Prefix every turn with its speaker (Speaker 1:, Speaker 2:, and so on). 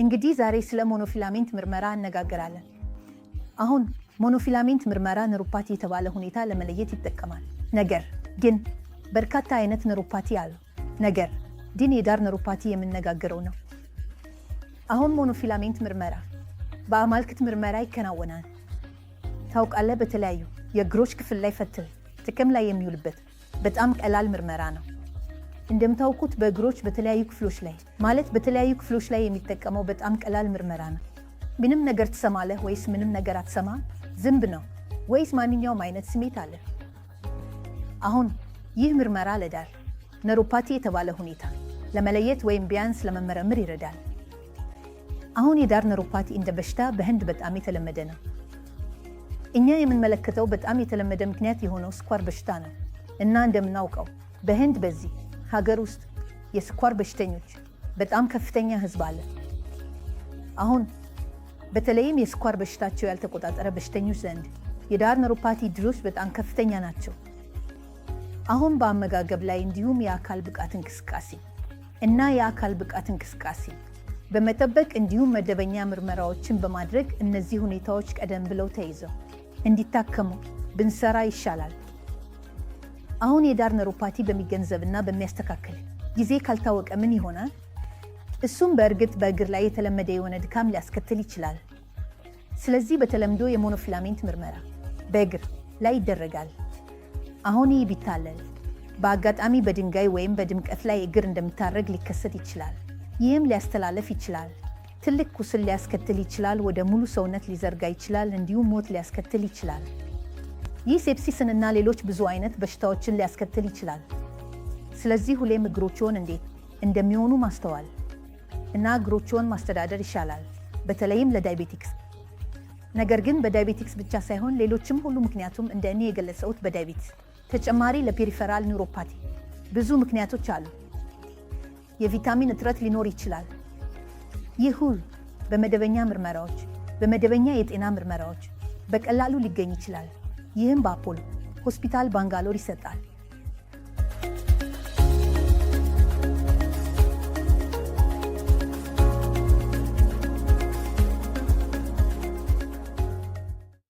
Speaker 1: እንግዲህ ዛሬ ስለ monofilament ምርመራ እነጋገራለን። አሁን monofilament ምርመራ neuropathy የተባለ ሁኔታ ለመለየት ይጠቀማል። ነገር ግን በርካታ አይነት neuropathy አሉ። ነገር ግን የዳር neuropathy የምነጋገረው ነው። አሁን monofilament ምርመራ በአማልክት ምርመራ ይከናወናል። ታውቃለህ፣ በተለያዩ የእግሮች ክፍል ላይ ፈትል ጥቅም ላይ የሚውልበት በጣም ቀላል ምርመራ ነው። እንደምታውቁት በእግሮች በተለያዩ ክፍሎች ላይ፣ ማለት በተለያዩ ክፍሎች ላይ የሚጠቀመው በጣም ቀላል ምርመራ ነው። ምንም ነገር ትሰማለህ ወይስ ምንም ነገር አትሰማም? ዝንብ ነው ወይስ ማንኛውም አይነት ስሜት አለ? አሁን ይህ ምርመራ ለዳር neuropathy የተባለ ሁኔታ ለመለየት ወይም ቢያንስ ለመመረምር ይረዳል። አሁን የዳር neuropathy እንደ በሽታ በህንድ በጣም የተለመደ ነው። እኛ የምንመለከተው በጣም የተለመደ ምክንያት የሆነው ስኳር በሽታ ነው እና እንደምናውቀው በህንድ በዚህ ሀገር ውስጥ የስኳር በሽተኞች በጣም ከፍተኛ ህዝብ አለ። አሁን በተለይም የስኳር በሽታቸው ያልተቆጣጠረ በሽተኞች ዘንድ የዳር neuropathy ዕድሎች በጣም ከፍተኛ ናቸው። አሁን በአመጋገብ ላይ እንዲሁም የአካል ብቃት እንቅስቃሴ እና የአካል ብቃት እንቅስቃሴ በመጠበቅ እንዲሁም መደበኛ ምርመራዎችን በማድረግ እነዚህ ሁኔታዎች ቀደም ብለው ተይዘው እንዲታከሙ ብንሰራ ይሻላል። አሁን የዳር neuropathy በሚገንዘብና በሚያስተካክል ጊዜ ካልታወቀ ምን ይሆናል? እሱም በእርግጥ በእግር ላይ የተለመደ የሆነ ድካም ሊያስከትል ይችላል። ስለዚህ በተለምዶ የ monofilament ምርመራ በእግር ላይ ይደረጋል። አሁን ይህ ቢታለል በአጋጣሚ በድንጋይ ወይም በድምቀት ላይ እግር እንደምታደርግ ሊከሰት ይችላል። ይህም ሊያስተላልፍ ይችላል። ትልቅ ቁስል ሊያስከትል ይችላል፣ ወደ ሙሉ ሰውነት ሊዘርጋ ይችላል፣ እንዲሁም ሞት ሊያስከትል ይችላል። ይህ sepsis ን እና ሌሎች ብዙ አይነት በሽታዎችን ሊያስከትል ይችላል። ስለዚህ ሁሌም እግሮችዎን እንዴት እንደሚሆኑ ማስተዋል እና እግሮችዎን ማስተዳደር ይሻላል፣ በተለይም ለ diabetics። ነገር ግን በ diabetics ብቻ ሳይሆን ሌሎችም ሁሉ፣ ምክንያቱም እንደ እኔ የገለጸሁት በ diabetes ተጨማሪ ለ peripheral neuropathy ብዙ ምክንያቶች አሉ። የቪታሚን እጥረት ሊኖር ይችላል። ይህ ሁሉ በመደበኛ ምርመራዎች፣ በመደበኛ የጤና ምርመራዎች በቀላሉ ሊገኝ ይችላል። ይህም በአፖሎ ሆስፒታል ባንጋሎር ይሰጣል።